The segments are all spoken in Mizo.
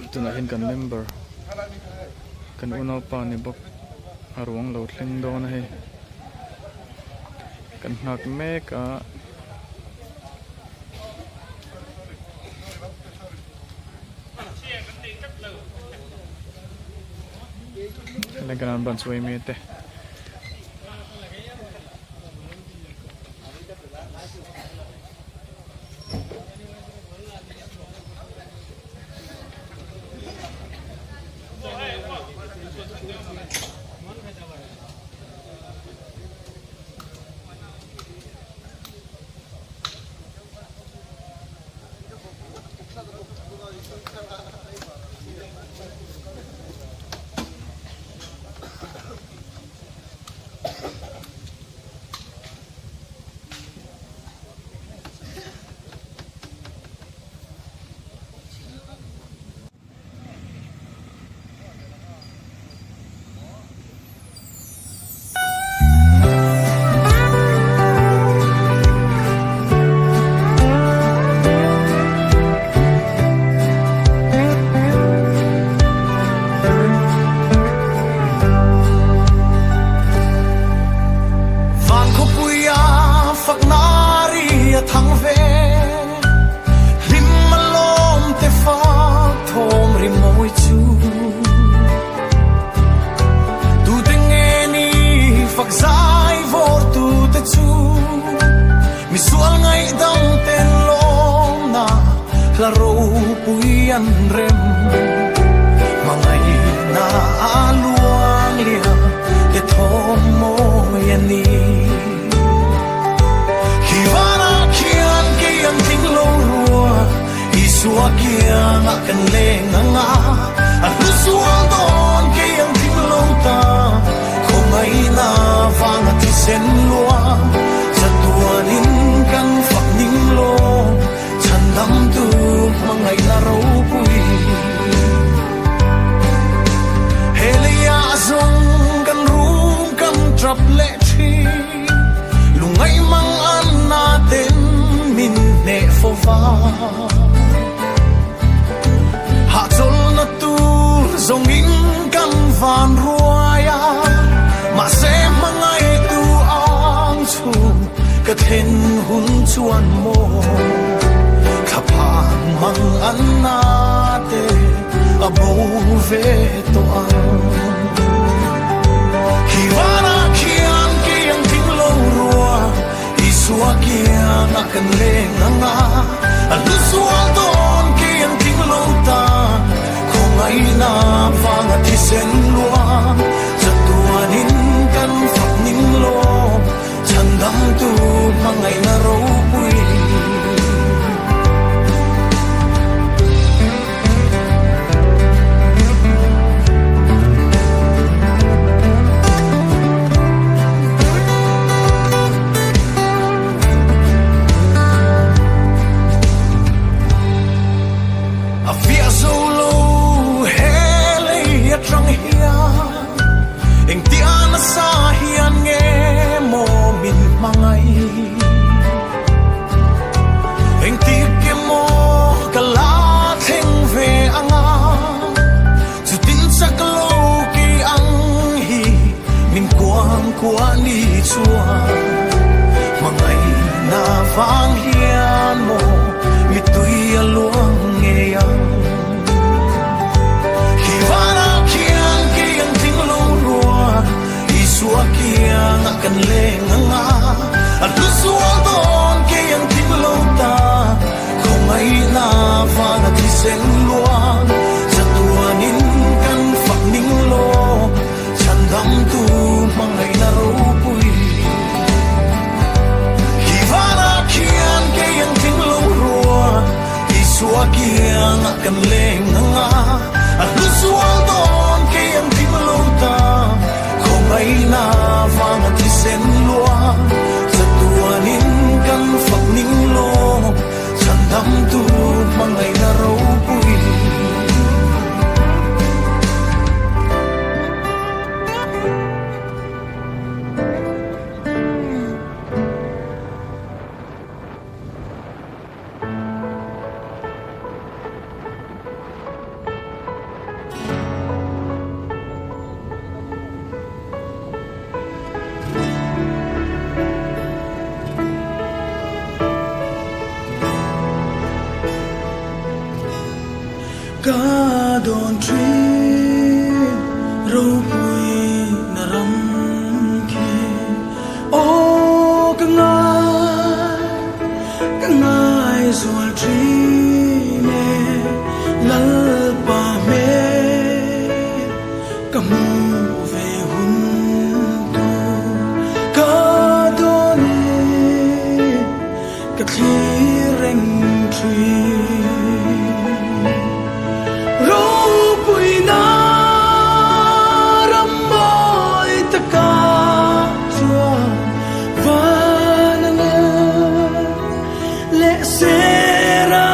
Tunah hian kan member kan unaupa ni bawk a ruang lo thleng dawn a hei kan nghak mek a. Helai kan branch yma te. Van khawpuia fakna ri a thang ve, hlim a lawm te fak thawm ri mawi chu. Tute nge ni fak zai vawr tute chu, misual ngaihdam ten lawmna hla ropui an rem. Hmangaihna a luang liam te thawm mawi a ni. Khi vanah khian kei an tling lo rua, Isua kiangah kan leng ang a, a hlu sual dawn kei an tling lo ta. Khawngaihna vanga thisen luang, chatuanin kan fak ning lawm, chhandamtu hmangaihna ropui. He leiah zawng kan rum kan tap leh thin, lungngaih mang an na ten min hneh fo va. Hahchawlhna tur zawngin kan van ruai a, mahse hmangaihtu ang chhung ka thlen hun chuan maw thlaphan mang an na te a bo ve tawh ang. Khi vanah khian kei ang tling lo rua, Isua kiangah kan leng ang a, a hlu sual dawn kei ang tling lo ta. Khawngaihna vanga thisen luang, chatuanin kan fak ning lawm, chhandamtu hmangaihna ropui. A fiah zo lo he lei atang hian engtia nasa hian nge maw min hmangaih. Engtik emaw ka la thleng ve anga, chutin chak lo kei ang hi min kuang kuah ni chuan. Hmangaihna vang hian maw mitui a luang ngei ang. Khi vanah khian kei ang tling lo rua, Isua kiangah kan leng anga, a hlu sual dawn kei ang tling lo ta. Khawngaihna vana thisen luang, chatuanin kan fak ning law, chhandamtu hmangaihna ropui. Khi vanah khian kei ang tling lo rua, Isua kiangah kan leng anga, a hlu sual dawn kei ang tling lo ta. Khawngaihna vanga thisen luang, chatuanin kan fak ning law, chhandamtu hmangaihna ropui. Ka dawn thin ropui na ram khi Aw ka ngai, ka ngai zual thin e Lalpa hmel ka hmu ve hun tur Ka dawn e ka thlir reng thin. Ropuina ram mawi taka chuan van a ngel leh serafin.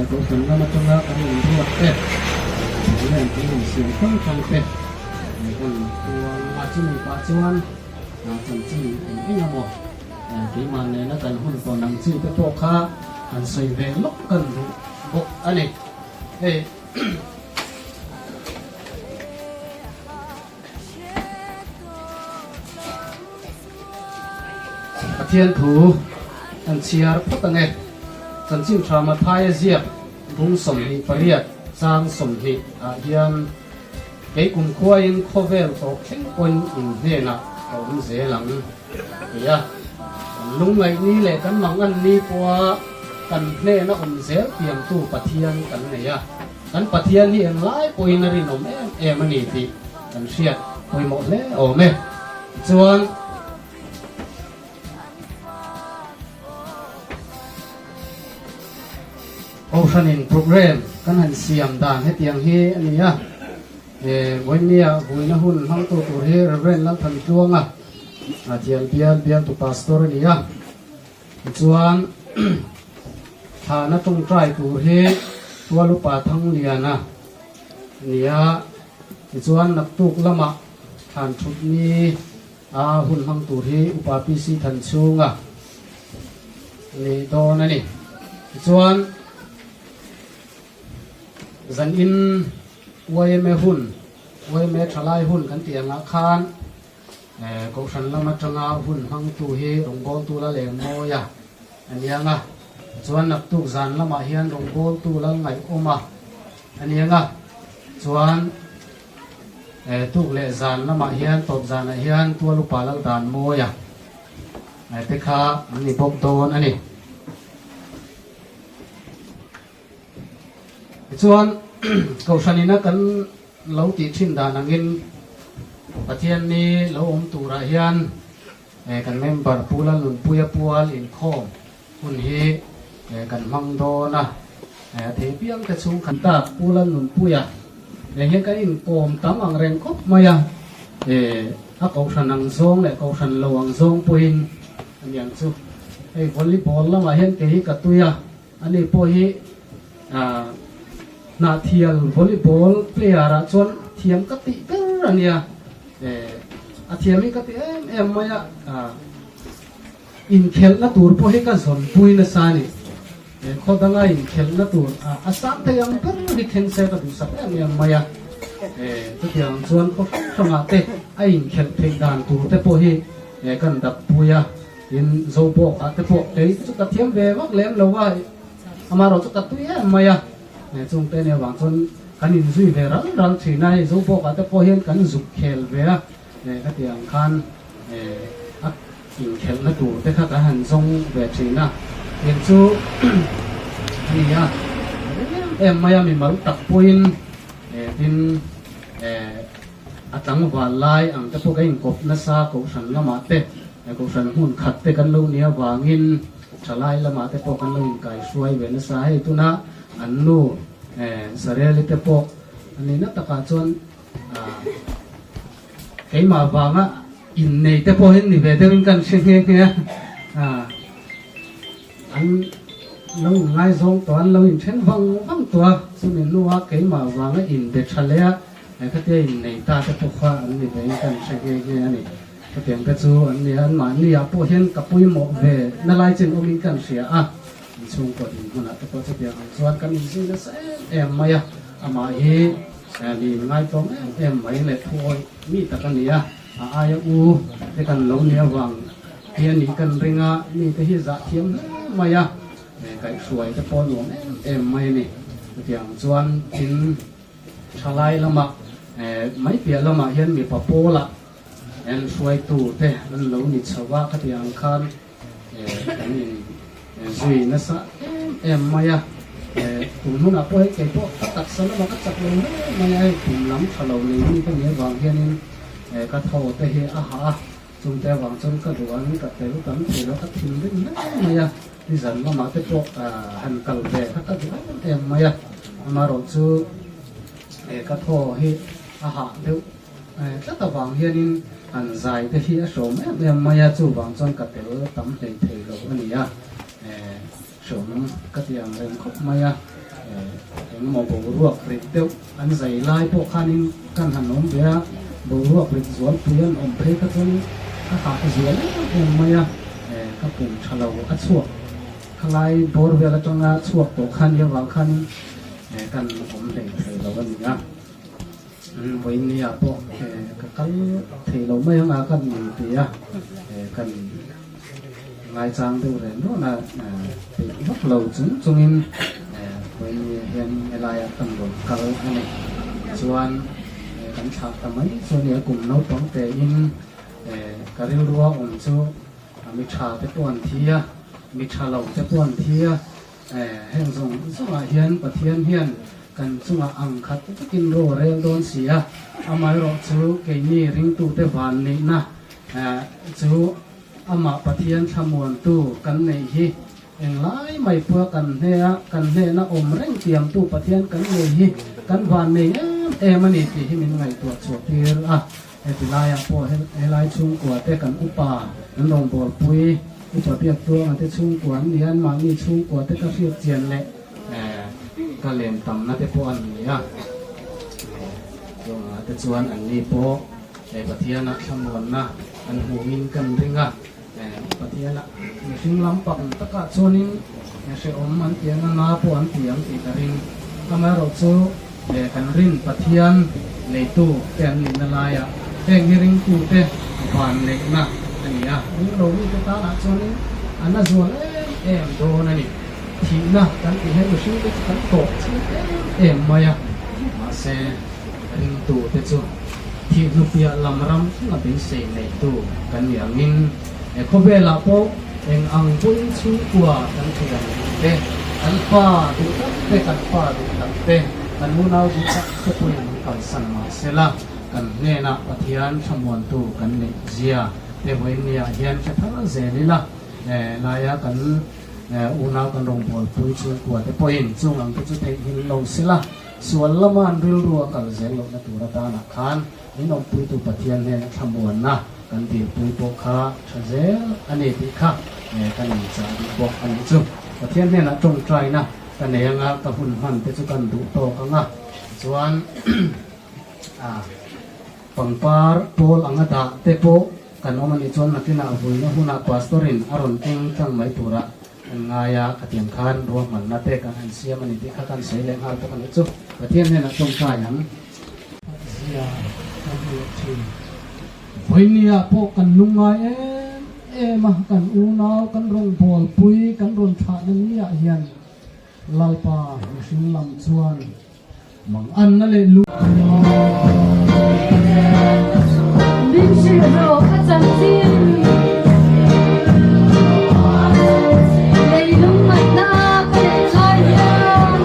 Kohhran lam atanga kan inruat te, nen kan insiam hrang hrang te kan puang a, chumi pah chuan chanchin eng eng emaw keimah nena kan hun tawn ang chi te pawh kha han sawi ve lawk kan duh bawk a ni. Hei. Pathian thu kan chhiar phawt ang e. Chanchin tha Mathaia ziak bung 28 chang 20 ah hian kei kumkhuain khawvel tawp thleng pawhin in hnenah ka awm zel ang ti a. Kan lungngaih ni leh kan mangan ni pawha kan hnena awm zel tiangtu Pathian kan nei a. Kan Pathian hi englai pawhin a rinawm em em a ni tih kan hriat pawimawh hle awm e. Tichuan, Kohhranin programme kan han siam dan hetiang hi a ni a, Vawinia vuina hun hmangtu tur hi Rev. Lalthan Tluanga, Thial Bial Bialtu Pastor a ni a. Tichuan, thlahna tawngtai tur hi Tual Upa Thangliana a ni a, tichuan naktuk lamah thlan thut ni a hun hmang tur hi Upa PC Thanchhunga a ni dawn a ni. Tichuan, zanin yma hun, yma thalai hun kan tih angah khan, Kohhran lam atanga hun hmangtu hi rawngbawltu la leng mawi a a niang a, chuan naktuk zan lamah hian rawngbawltu lal ngaihawm a a niang a, chuan tuk leh zan lamah hian tawp zanah hian tual upa lal dan mawi a te kha an ni bawk dawn a ni. Tichuan Kohhran ina kan lo tih thin dan angin Pathian ni lo awm turah hian kan member Pu Lalnunpuia pual inkhawm hun hi kan hmang dawn a, a thei piang te chhung khat tak Pu Lalnunpuia. Nen hian kan inkawm tam ang reng khawp mai a, a kohhran ang zawng leh kohhran lo ang zawng pawhin a niang chu. Hei volleyball lamah hian kei hi ka tui a, ani pawh hi Hnahthial volleyball player ah chuan thiam ka tih ber a nia, a thiam hi ka ti em em mai a, inkhelhna tur pawh hi ka zawnpui nasa a ni. Khaw danga inkhelhna tur a sang thei ang ber hi thleng se ka duhsak em em mai a, chutiang chuan khaw hrang hrangah te a inkhelh theih dan tur te pawh hi kan dappui a, tin Zobawkah te pawh kei chu ka thiam ve vak lem lo a. Amaherawh chu ka tui em mai a, chung te nia vang chuan kan inzui ve ral ral thin a, hei Zobawkah te pawh hian kan zuk khel ve a, khati ang khan a inkhelhna tur te kha kan han zawng ve thin a, tiang chu a ni a, em em mai a mimal tak pawhin tin a tlangval lai ang te pawh ka inkawp nasa Kohhran lamah te, Kohhran hmun khat te kan lo nih avangin Thalai lamah te pawh kan lo inkaihruai ve nasa. Hei tuna an nu Sareli te pawh a nihna takah chuan keimah vanga innei te pawh hi ni ve deuhin kan hre nghe nghe a. An lo inngaizawng tawh a, an lo inthen vang vang tawh a, chumi hnua keimah vanga inbe tha leh a, khatia innei ta te pawh kha an ni vein kan hre nghe nghe a ni. Chutiang te chu an ni a, anmahni ah pawh hian ka pawimawh ve na lai chin awmin kan hria a, inchhungkaw dinhmunah te pawh chutiang ang chuan kan inzui nasa em em mai a, amah hi mi inngaitawm em em mai leh thuawih mi tak a ni a, a aia u te kan lo ni avang hi a nih kan ring a, mi te hi zah thiam hle mai a, kaihhruai te pawh nuam em em mai a ni. Chutiang chuan tin thalai lamah mai piah lamah hian mipa pawlah En hruaitu te an lo ni chho a, khatiang ang khan kan in zui nasa em em mai a, kum hunah pawh hei kei pawh ka taksa lamah ka chak lo hle mai a, hei kum lam tha lo nei mi ka nih avang hianin ka thaw te hi a hah a, chungte avang chuan ka duh ang ka tel tam thei lo, ka thinrim hle mai a, nizan lamah te pawh han kal ve kha ka duh em em mai a, amaherawhchu ka thaw hi a hah deuh. Tlat avang hianin an zai te hi a hrawm em em mai a, chuvang chuan ka tel tam hlei thei lo a ni a, hrawm ka ti ang reng khawp mai a, engemaw boruak rit deuh an zai lai pawh khanin kan han awm ve a, boruak rit zualpui an awm phei kha chuanin ka hah zual em em mai a, ka pum tha lo a chhuak khalai bawr vel atanga chhuak tawh khan i avang khanin kan awm hlei thei lo a ni a. Vawinia pawh ka kal thei lo mai ang a kan inti a, kan ngaichang deuh reng run a, peih vak lo chung chungin vawinia hian helaiah kan rawn kal a ni. Chuan kan thlah ta mai chu a ni a, kum naupang tein ka rilrua awm chu mi tha te pawh an thi a, mi tha lo te pawh an thi a, Heng zawng zawngah hian Pathian hian kan chungah ang khat vekin ro a rel dawn si a, amaherawh chu keini ringtute van neihna chu amah Pathian thlamuantu kan neih hi englai mai pawha kan hne a, kan hnehna awm reng tiamtu Pathian kan nei hi kan van nei em em a ni tih hi min ngaihtuah chhuah tir a. Heti laiah pawh helai chhungkua te kan upa an rawngbawlpui upa biak tuanga te chhungkua an ni a, anmahni chhungkua te ka hriat chian leh ka len tamna te pawh an ni a. Chungah te chuan anni pawh Pathiana thlamuanna an hmuhin kan ring a, Pathiana mihring lampang takah chuanin hrehawm an ti ang a, na pawh an ti ang tih ka ring. Amaherawhchu kan rin Pathian neitu te an nihna laiah heng hi ringtute van neihna a ni a, ring lo mite tanah chuanin a na zual em em dawn a ni. Thihna kan tih hian mihringte chu kan tawh chhung em em mai a, mahse ringtute chu thih hnupiah lam ram thleng a beisei neitu kan ni angin he khawvelah pawh eng ang pawhin chhungkua kan thiam te, kan pa duh tak te, kan pa duh tak te, kan unau duh tak te pawhin an kalsan mahsela kan hnenah Pathian thlamuantu kan neih zia te vawiinniah hian hre thar zel ila laia kan. Unau kan rawngbawlpui chhungkua te pawhin chung ang te chu theihnghilh lo sela, sual lama an rilru a kal zel lohna tur atanah khan min awmpuitu Pathian hnena thlamuanna kan dilpui pawh kha tha zel a ni tih kha kan inchah duh bawk a nih chu. Pathian hnenah tawngtaina ka nei anga ka hun hman te chu kan duh tawk anga chuan pangpar pawl anga dah te pawh Kan awm a nih chuan nakinah vuina hunah Pastor-in a rawn keng tlang mai turah kan ngai a, khatiang khan ruahmanna te kan han siam a ni tih kha kan sawi leh nghal bawk a nih chu. Pathian hnenah tawngtai ang. Zia kan hmu leh thin. Vawinia pawh kan lungngai em em a, kan unau, kan rawngbawlpui, kan rawn thlahna niah hian Lalpa mihring lam chuan mang anna leh lu. Min hrilh rawh ka chanchin. Leilung ngaihna ka len lai hian.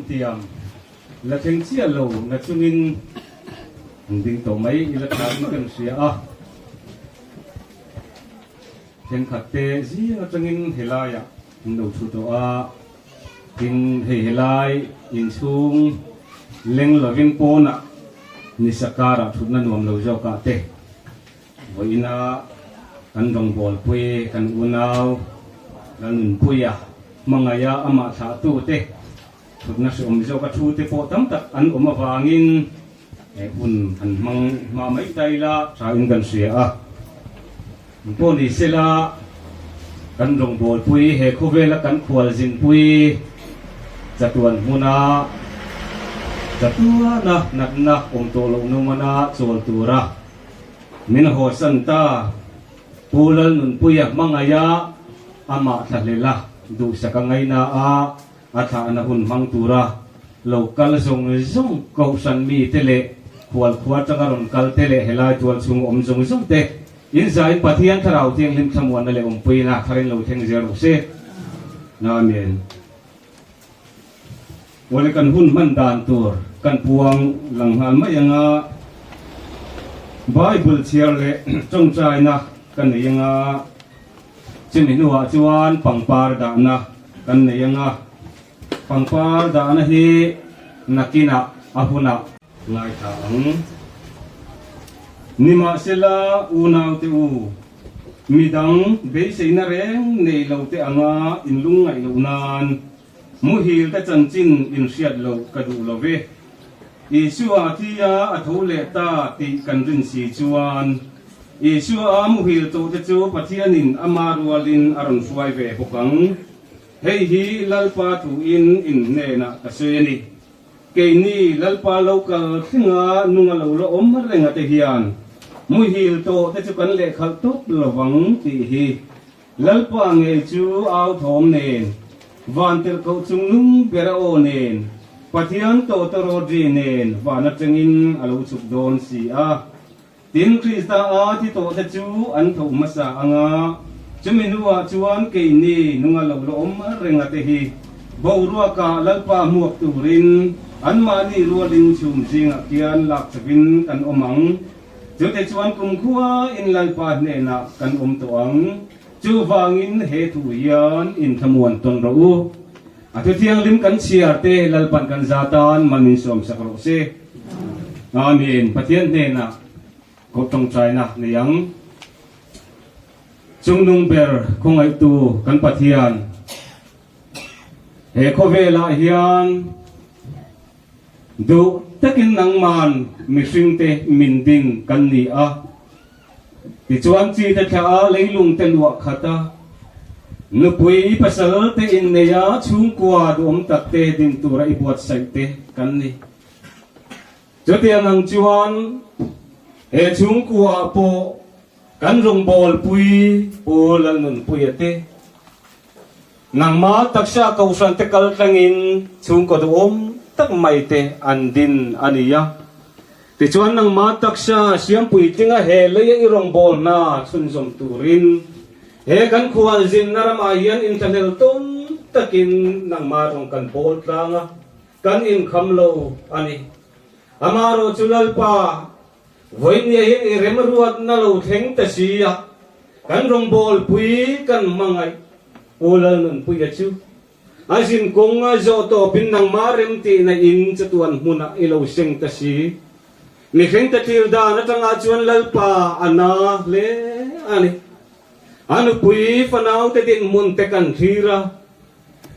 tiam la thleng chiah lo na chungin an ding tawh mai ila thlain kan hria a. Thenkhat te zing atangin helaiah an lo thu tawh a, tin hei helai inchhung leng lovin pawnah nisa karah thutna nuam lo zawkah te vawiina kan rawngbawlpui kan unau Lalnunpuia hmangaia amah thlahtu te thutna hreawm zawka thu te pawh tam tak an awm avangin He hun han hmang hma mai ta ila thain kan hria a, pawh ni sela kan rawngbawlpui he khawvela kan khualzinpui chatuan hmuna chatuana natna awm tawh loh numana chawl tura min hawsan ta Pu Lalnunpuia hmangaia amah thlahlela duhsak a ngaina a. A thlahna hun hmang tura lo kal zawng zawng kohhran mite leh khualkhua atanga rawn kal te leh helai tual chhung awm zawng zawng te inzaiin Pathian Thlarau Thianghlim thlamuanna leh awmpuina tharin lo thleng zel rawh se. Amen. Awle kan hun hman dan tur kan puang lang nghal mai anga Bible chhiar leh tawngtaina ka nei anga Chumi hnuah chuan pangpar dahna kan nei ang a, pangpar dahna hi nakinah a hunah ngaithla ang. Nimahsela unaute u, midang beiseina reng nei lo te anga inlungngaih loh nan muhil te chanchin inhriat loh ka duh lo ve. Isua thi a a tho leh ta tih kan rin si chuan Isua a muhil tawhte chu Pathianin ama rualin a rawn hruai ve bawk ang. Hei hi Lalpa thuin in hnenah ka sawi a ni. Keini Lalpa lo kal thlenga nunga lo la awm renga te hian muhil tawhte chu kan lehkhalh tawp lovang tih hi Lalpa ngei chu au thawm nen, van tel koh chung nung ber a aw nen, Pathian tawtawrawt ri nen van atangin a lo chhuk dawn si a. Tin, Krista a thi tawhte chu an tho hmasa anga, chumi hnuah chuan keini nunga lo la awm renga te hi boruakah Lalpa hmuak turin anmahni rualin chhum zingah khian lak chawin kan awm ang. Chute chuan kumkhua in Lalpa hnenah kan awm tawh ang. Chuvangin he thu hian inthlamuan tawn rawh u. A thu thianghlim kan chhiar te Lalpan kan za tan mal min sawmsak rawh se. Amen. Pathian hnenah kawp tawngtaina nei ang. Chungnung ber khawngaihtu kan Pathian, he khawvelah hian, Duh takin nangman mihringte min ding kan ni a, tichuan chi te thla a leilung te luah khat a, nupui pasal te innei a chhungkua duhawm tak te din tura i buatsaih te kan ni. Chutiang ang chuan he chhungkua ah pawh kan rawngbawlpui Pu Lalnunpuia te, Nangmah taksa kohhran te kal tlangin chhungkaw duhawm tak mai te an din a ni a. Tichuan nangmah taksa siampui tlinga he leia i rawngbâwl hna chhunzawm turin he kan khualzinna ramah hian inthlahlel tawn takin nangmah rawng kan bâwl tlang a, kan inkham lo a ni. Amaherawhchu Lalpa, Vawinia hian i remruatna lo thleng ta si a, kan rawngbawlpui kan hmangaih Pu Lalnunpuia chu a zin kawng a zawh tawpin nangmah remtihna in chatuan hmunah i lo seng ta si. Mihring ta thlir dan atangah chuan Lalpa a na hle a ni. A nupui fanaute dinhmun te kan thlir a,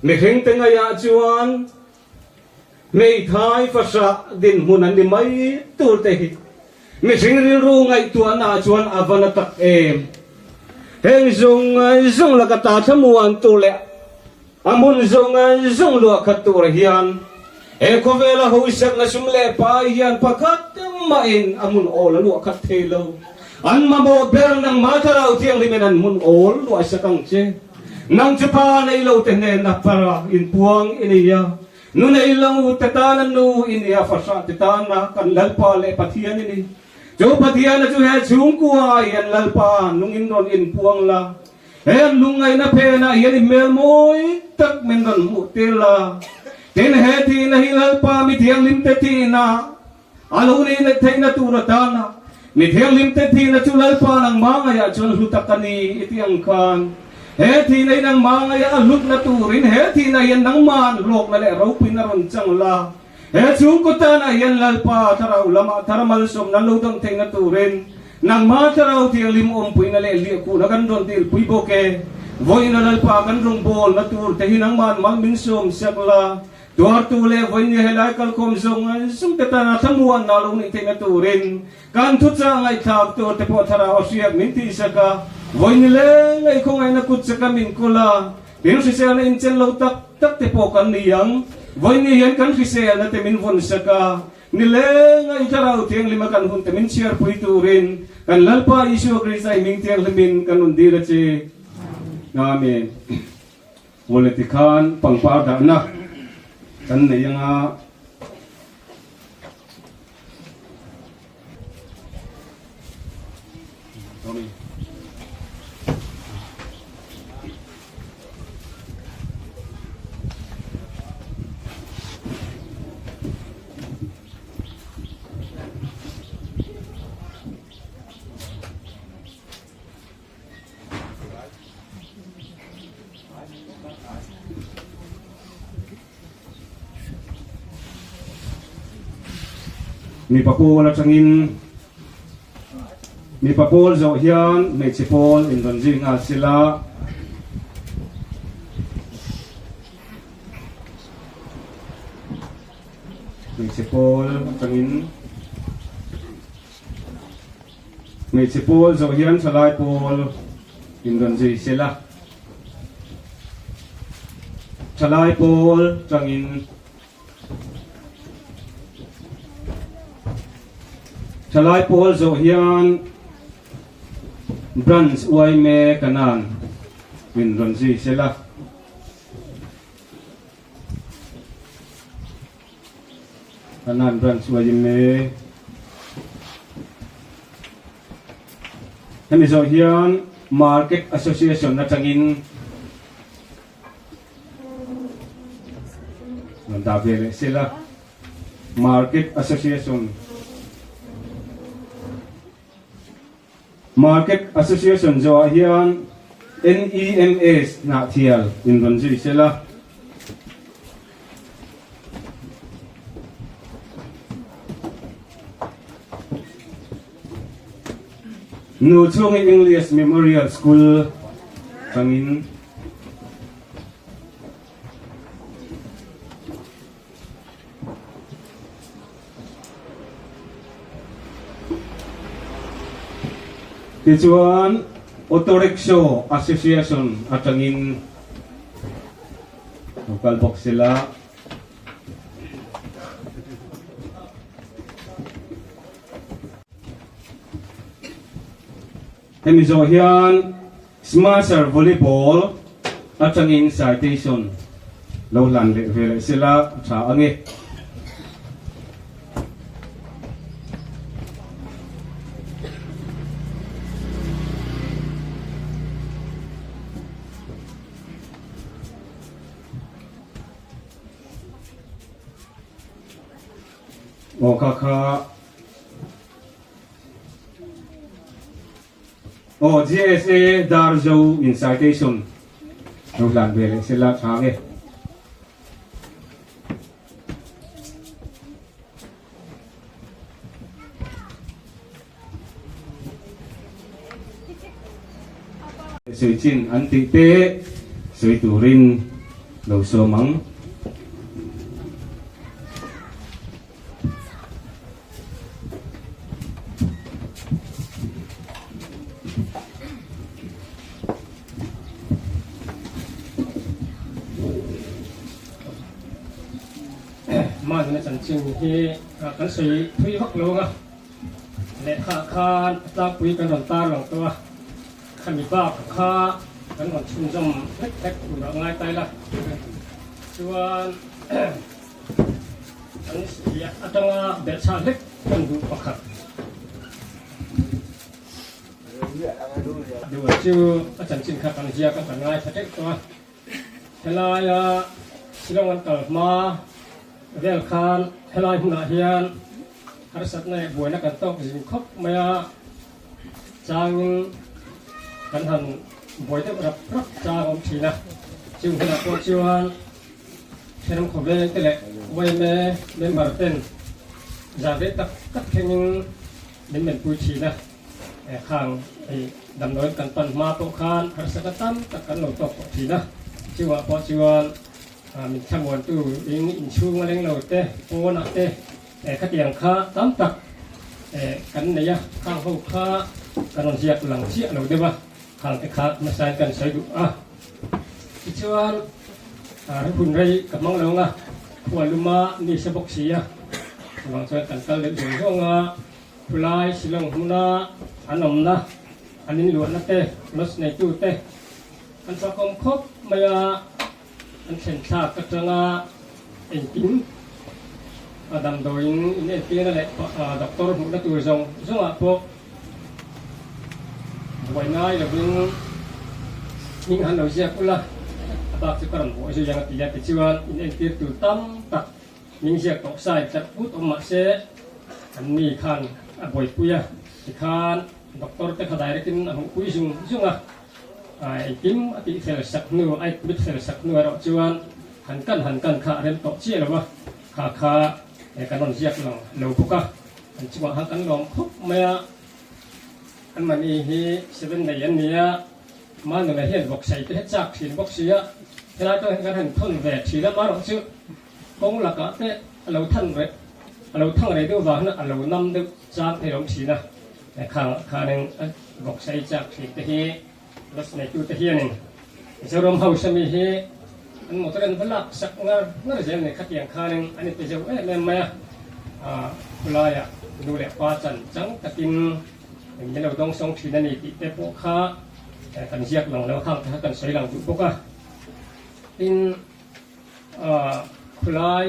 mihring te ngaihah chuan Hmeithai fahrah dinhmun an ni mai tur te hi mihring rilru ngaihtuahna ah chuan a va na tak em. Heng zawng zawng laka ta thlamuan tur leh a hmun zawng zawng luah khat tur hian he khawvela hawisakna sum leh pai hian pakhat mahin a hmun awl a luah khat thei lo. An mamawh ber nangmah Thlarau Thianghlimin an hmun awl luah sak ang che. Nang chu pa nei lo te hnena para inpuang i nei a, nu nei lo te tana nu i ni a, fahrah te tana kan Lalpa leh Pathian i ni. Chu Pathiana chu he chhungkua hian Lalpa nungin rawn inpuang la, he an lungngaihna phenah hian i hmel mawi tak min rawn hmuh tir la. Tin, he thihna hi Lalpa mi thianghlimte thihna a lo nih leh theihna tur atana mi thianghlimte thihna chu Lalpa nangmah ngaiah chuan hlu tak a ni i tih ang khan, he thihna hi nangmah ngaiah a hlutna turin he thihna hian nangmah an hlawkna leh ropuina rawn chang la. He chhungkaw tanah hian Lalpa Thlarau lamah thar malsawmna lo dawn theihna turin nangmah Thlarau Thianghlim awmpuina leh hliahkhuhna kan rawn dilpui bawk e. Vawiina Lalpa kan rawngbawlna tur te hi nangmahn mal min sawm sak la, tuartu leh vawinia helai kalkhawm zawng zawng te tana thlamuanna lo nih theihna turin kan thuchah ngaihthlak tur te pawh Thlarau a hriak min tihsak a, vawiini leng leh khawngaihna kut chaka min kawl a, Tin hriselna inchen lo tak tak te pawh kan ni ang. Vawiini hian kan hriselna te min vawn sak a, nileng a i Thlarau Thianghlim a kan hun te min chhiarpui turin kan Lalpa Isua Krista i hming thianghlimin kan rawn dil a che. Amen. Awle tikhan pangpar dahna kan nei anga. Mipa pawl atangin mipa pawl zawh hian hmeichhe pawl in rawn zui nghal sela. Hmeichhe pawl atangin hmeichhe pawl zawh hian thalai pawl in rawn zui sela. Thalai pawl tangin Thalai pawl zawh hian Branch Uaime Kanan min rawn zui sela. Kanan Branch Uaime Hemi zawh hian Market Association atangin rawn dah ve leh sela. Market Association Market Association zawhah hian NEMS Hnahthial in rawn zui sela. Nu chhungi English Memorial School tangin Tichuan Auto Rickshaw Association atangin lo kal bawk sela. Hemi zawh hian Smasher Volleyball atangin citation lo hlan leh ve leh sela a tha ange. Aw kha kha Aw GSA Darzo in citation lo hlan ve leh sela tha nge. Sawi chin an tih te sawi turin lo sawm ang. Mahni chanchin hi kan sawi thui vak lo ang a, lehkha khan a tlangpui kan rawn tar lang tawh a, khami bak kha kan rawn chhunzawm hlek hlek tur a ngai ta ila chuan An ziah atanga belhchhah hlek kan duh pakhat. Deuh chu a chanchin kha kan ziak a, kan ngaithla teuh tawh a. Helaia Shillong an kal hma vel khan helai hmunah hian harsatna leh buaina kan tawk zing khawp mai a, changin kan han buai deuh rap rap chang a awm thin a, chung hunah pawh chuan Thenawm khawvel te leh yma member ten zan rei tak tak thlengin min menpui thin a, khang damdawiin kan pan hma pawh khan harsatna tam tak kan lo tawk tawh thin a, chungah pawh chuan min thlamuantu in inchhung a leng lo te, pawnah te khatiang kha tam tak kan nei a, khang ho kha kan rawn ziak lang chiah lo deuh a, khang te kha hmasain kan sawi duh a. Tichuan hun rei ka hmang lo ang a, khua luma ni se bawk si a, chuvang chuan kan kal deuh zawng zawng a, khulai Shillong hmuna an awmna, an inluahna te, lodge neitu te an chakawm khawp mai a, an thlen thlak atanga engkim a damdawiin in entirna leh doctor hmuhna tur zawng zawngah pawh buai ngai lovin hming han lo ziak ula, a bak chu ka rawn buai zui ang a ti a, tichuan in entir tur tam tak hming ziak tawh sa in tlarh put awm mah se an ni khan a buaipui a, tikhan doctor te kha direct in a hmuhpui zung zung a, engkim a tih fel sak hnu a admit fel sak hnu erawh chuan han kan han kan kha a rem tawh chiah lo a, kha kha kan rawn ziak lang lo bawk a. An chungah khan kan lawm khawp mai a, anmahni hi seven nei an ni a, Manuna hian vawksai te hi chak thin bawk si a, helai pawh hian kan han thawn ve thin a, amaherawh chu kawng lakah te a lo than reh a lo thang rei deuh vang hian a lo nam deuh chang thei lo thin a, khangah khanin vawksai chak thin te hi bus neitute hianin Mizoram House ami hi an motor an va lak sak ngar ngar zel nei khatiang khanin an inpe zeuh em em mai a, khulaiah nu leh pa chan chang takin min lo dawng sawng thin a ni tih te pawh kha kan ziak lang lo khang te kha kan sawi lang duh bawk a. Tin, khulai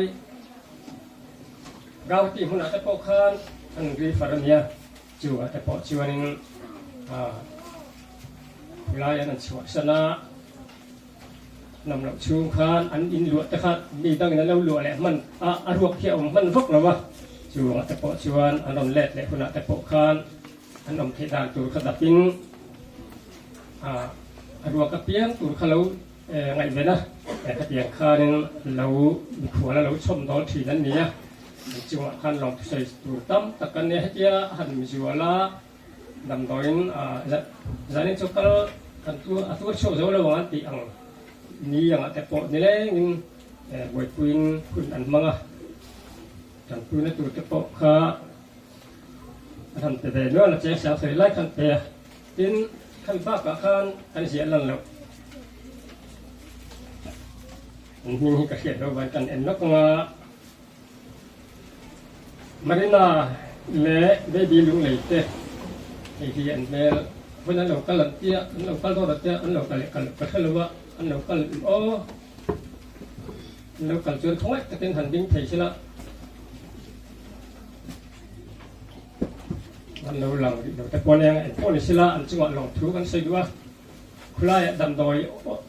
Gauhati hmunah te pawh khan an refer a nia. Chu a te pawh chuanin khulai an an chhuahsan a, hnam loh chhung khan an in luah te kha mi dangin an lo luah leh hman a, a ruak hi a awm hman vak lo a, chu a te pawh chuan an rawn let leh hunah te pawh khan an awm theih dan tur kha dapin a ruak apiang tur kha lo Ngaihven a, khatiang khanin lo mikhual a lo chhawm dawl thin an ni a, an chungah khan lawng thusawi tur tam tak an nia. Hetia a han zual a, damdawiin zanin chu kal kan a tur chhuak zo lo ang an tih ang ni angah te pawh nilengin buaipuiin hun an hmang a, tanpuina tur te pawh kha an han pe ve nual a, cheng sang sawi lai khan pe a. Tin, khami bakah khan kan ziah lan loh. An hming hi ka hriat lo vain kan en lawk ang a. Marina leh Baby Lunglei te hei hi an hmel vawiin an lo kal an tia, an lo kal dawn an tia, an lo kal leh kal loh ka hre lo a, an lo kal aw an lo kal chuan khawngaih takin han ding thei sela. An lo lang rih lo te pawh nia eng pawh ni sela an chungah lawngthu kan sawi duh a, khulaiah damdawi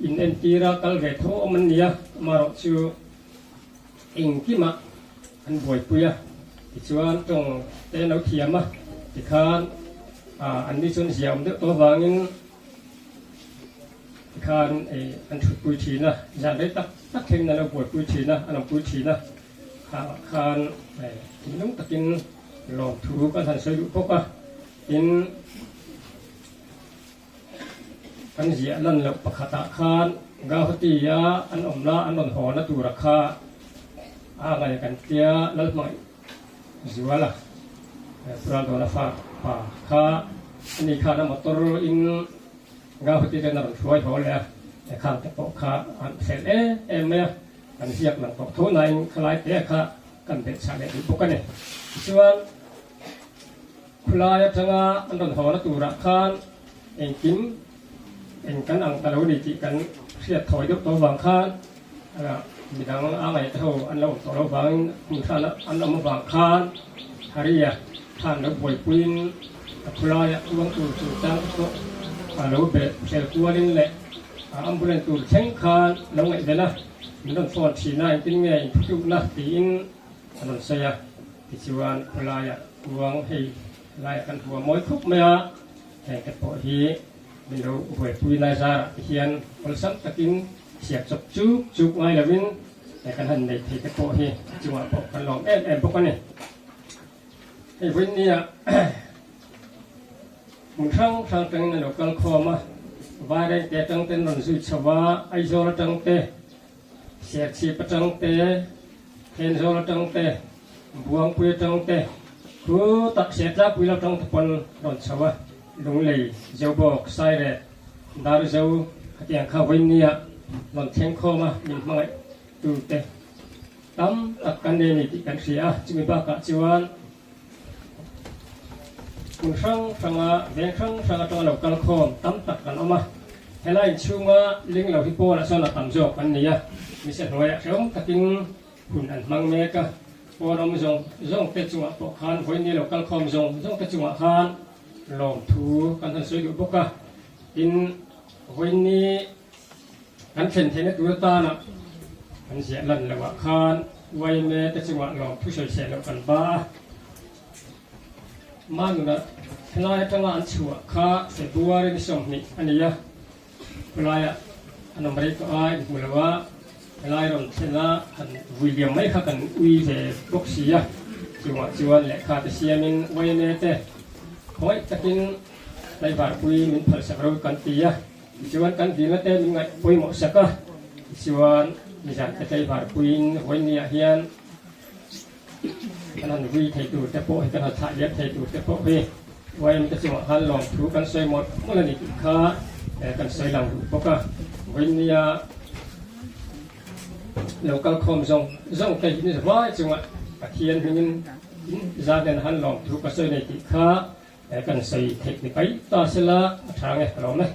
in entir a kal ve tho awm an ni a, amaherawh chu engkimah an buaipui a, tichuan tawng te an lo thiam a, tikhan an ni chuan zia awm deuh tawh avangin tikhan an thutpui thin a, zan rei tak tak thlengin an lo buaipui thin a, an awmpui thin a, khangah khan thinlung takin Lawmthu kan han sawi duh bawk a, tin kan ziah lan loh pakhatah khan Gauhati-a an awm la an rawn haw na tura kha a ngai kan tia Lalhmangaih Zuala Puraldawna fa pa kha ani khan a motor in Gauhati ten a rawn hruai haw leh a, khang te pawh kha an fel em em mai a, kan ziak lang tawh tho nain khalai te kha Kan belhchhah leh duh bawk a ni. Tichuan, khulai atanga an rawn haw na turah khan engkim eng kan ang ta lo ni tih kan hriat thawi deuh tawh avang khan midang a ngaihte ho an lo awm tawh lo vangin hmun hran an awm avang khan Haria khan lo buaipuiin a khulaiah uang tur chungchang te pawh a lo belh fel kualin leh ambulance tur thleng khan lo ngaihven a. Min rawn phone thin a, engtin nge in thutlukna tiin a rawn sawi a. Tichuan khawlaiah kuang hei laiah kan hmu a mawi khup mai a, hengte pawh hi min lo buaipui lai zarah te hian awlsam takin siam chawp chuk chuk ngai lovin kan han nei thei te pawh hi a chungah pawh kan lawm em em bawk a ni. Hei vawinia hmun hrang hrang atangin a lo kal khawm a, Vairengte atang ten rawn zui chho a, Aizawl atang te, Serchhip atang te, Thenzawl atang te, Buangpui atang te, khu tak Sertlangpui lo atang te pawn rawn chho a, Lunglei, Zobawk, Sairet, Darzo khatiang kha vawinia rawn thleng khawm a min hmangaih tu te. Tam tak kan nei a ni tih kan hria a, chumi bakah chuan hmun hrang hranga veng hrang hrang atanga lo kal khawm tam tak kan awm a. Helai inchhunga ling lo hi pawnah chuan a tam zawk an ni a, mise hnuaiah hrehawm takin hun an hmang mek a. Pawn awm zawng zawng te chungah pawh khan vawiin lo kal khawm zawng zawng te chungah khan lawmthu kan han sawi duh bawk a, tin vawiin Kan thlen theihna tur atana kan ziah lan loh ah khan yma te chungah lawm thu sawisel loh kan ba a. Manuna helai atanga an chhuah kha February ni 20 a ni a, khawlaiah an awm rei tawh a, inhmu lo a, helai rawn thlen a han vui liam mai kha kan ui ve bawk si a, chungah chuan lehkha te siamin yma te khawngaih takin tlaivarpui min phalsak ro kan ti a. Tichuan kan dilna te min ngaih pawimawh sak a, tichuan mizan te tlaivar puiin vawinia hian kan han vui thei tur te pawh hi kan han thlah liam thei tur te pawh hi YM te chungah khan lawmthu kan sawi mawlh mawlh a ni tih kha kan sawi lang duh bawk a. Vawinia lo kal khawm zawng zawng te hi vai chungah Pathian hmingin zan hian han lawmthu ka sawi nei tih kha Kan sawi theih ni pai ta sela a tha nge ka lawm e.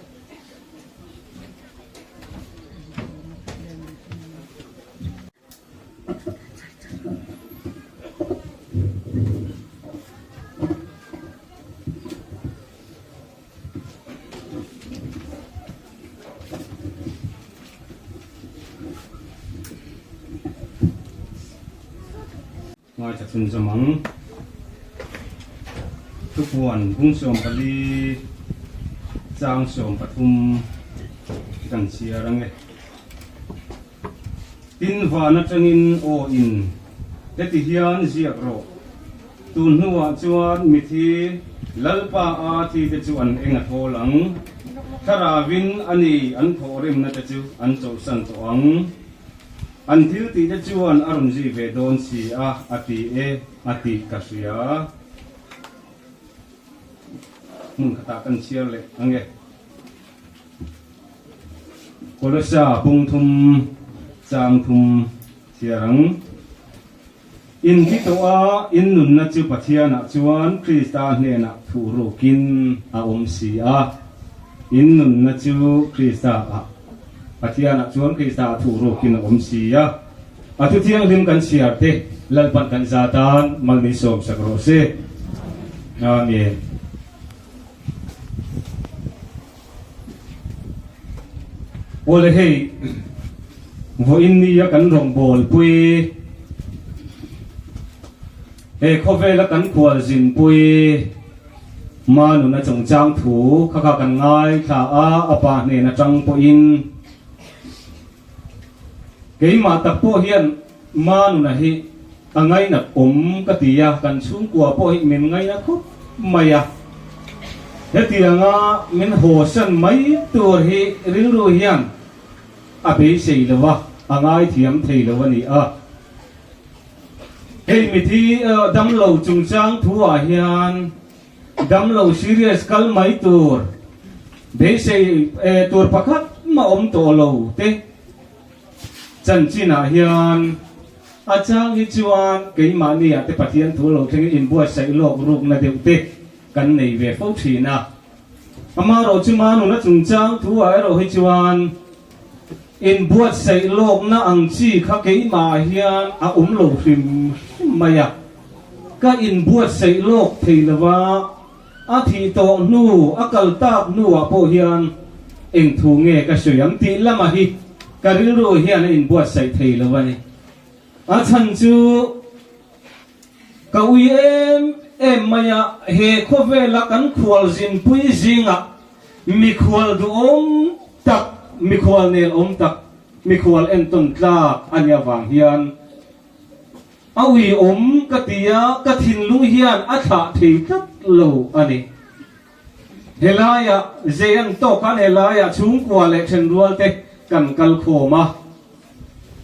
Ngaithla chhunzawm ang. Thupuan bung 14 chang 13 kan chhiar ang e. Tin van atangin aw in heti hian ziak rawh. Tun hnuah chuan mithi Lalpa a thi te chu an eng a thawl ang. Thlarauin a ni an thawhrimna te chu an chawlhsan tawh ang. An thil tih te chuan a rawn zui ve dawn si a, a ti e, a tih ka hria. Hmun khatah kan chhiar leh ang e. Kolosa pungthum chang thum chhiar ang. In thi tawh a, in nunna chu Pathianah chuan Krista hnenah thuh rukin a awm si a. In nunna chu Krista-ah, Pathianah chuan Krista-ah thuh rukin a awm si a. A thu thianghlim kan chhiar te Lalpan kan za tan mal min sawmsak rawh se. Amen. Awle hei vawiin nia kan rawngbâwl pui he khawvela kan khual zin pui Manuna chungchang thu kha kha kan ngaithla a, a pa hnen atang pawhin keimah tak pawh hian Manuna hi a ngainat awm ka ti a, kan chhungkua pawh hi min ngaina khawp mai a. Hetianga min hawsan mai tur hi rilru hian a beisei lo a, a ngaithiam thei lo a ni a. Hei mithi damlo chungchang thu-ah hian damlo serious kal mai tur beisei tur pakhat mah awm tawh lo te. Chanchinah hian a chang hi chuan keimahniah te Pathian thu lo thlengin inbuatsaih lawk rukna deuh te kan nei ve fo thin a. Amaherawh chu Manuna chungchang thu-ah erawh hi chuan inbuatsaih lawkna ang chi kha keimahah hian a awm lo hrim hrim mai a. Ka inbuatsaih lawk thei lo va, a thih tawh hnu, a kal tak hnuah pawh hian eng thu nge ka sawi ang tih lamah hi. ka rilru hian a inbuatsaih thei lo a ni. A chhan chu ka ui em em mai a, he khawvela kan khualzinpui zingah mikhual duhawm tak, mikhual nelawm tak, mikhual entawn tlak a nih avang hian a uiawm ka ti a, ka thinlung hian a thlah thei tlat lo a ni. Helaiah zei an tawk khan helaiah chhungkua leh thenrual te kan kal khawm a,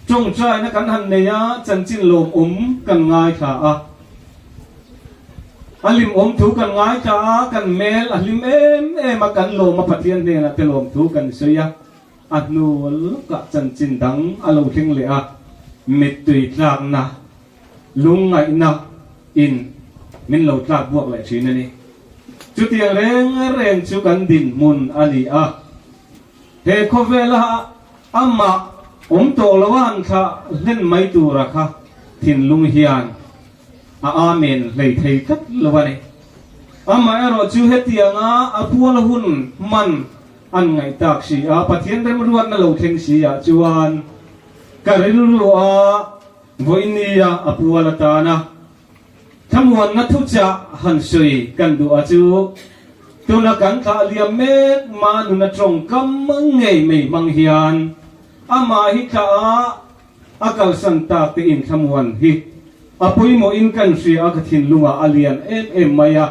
tawngtaina kan han nei a, chanchin lawmawm kan ngaithla a, a hlimawm thu kan ngaithla a, kan hmel a hlim em em a, kan lawm a, Pathian hnenah te lawm thu kan sawi a, a hnu lawkah chanchin dang a lo thleng leh a, mittui tlakna, lungngaihna in min lo tlak buak leh thin a ni. Chutiang reng reng chu kan dinhmun a ni a. He khawvela amah awm tawh lo a han thlah hlen mai tura kha thinlung hian a amen hlei thei tlat lo a ni. Amaherawh chu hetianga a pual hun hman an ngaih tak si a, Pathian remruatna lo thleng si ah chuan ka rilru a vawinia a pual atana Thlamuanna thuchah han sawi kan duh a chu, tuna kan thlah liam mek ma nuna tawngkam ngei mai hmang hian amah hi thlah a, a kalsan tak te in thlamuan hi a pawimawh in kan hria a, ka thinlungah a lian em em mai a,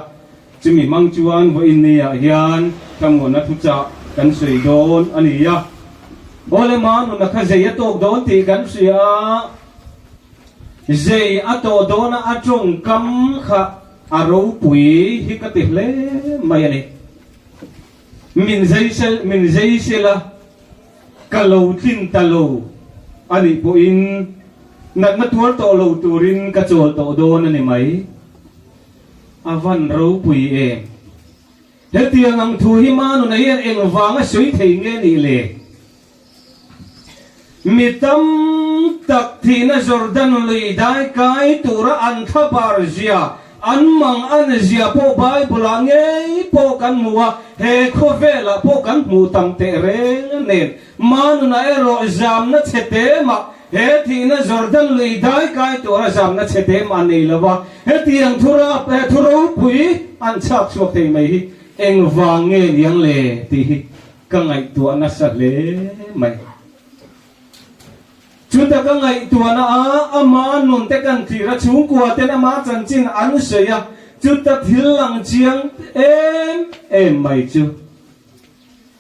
chumi hmang chuan vawiin ni ah hian thlamuanna thuchah kan sawi dawn a ni a, Awle ma nuna kha zei a tawk dawn tih kan hria a. Zei a tawh dawna a tawngkam kha a ropui hi ka ti hle mai a ni. Min zei sel, min zei sela ka lo tlin ta lo a nih pawhin natna tuar tawh lo turin ka chawl tawh dawn a ni mai. A van ropui em? Hetiang ang thu hi Manuna hian engvanga sawi thei nge nih le? Mi tam tak thihna Jordan lui dai kai tura an thlabar zia, an mang an zia pawh Bible-ah ngei pawh kan hmu a, he khawvelah pawh kan hmuh tam teh reng nen. Manuna erawh zamna chhe te mah, he thihna Jordan lui dai kai tura zamna chhe te mah nei lo va, hetiang thurap, thu ropui an chhak chhuak thei mai hi engvang nge niang le tih hi Ka ngaihtuah nasa hle mai. Chuta ka ngaihtuahna a, ama nun te kan thlir a, chhungkua ten ama chanchin an sawi a, chuta thil lang chiang em em mai chu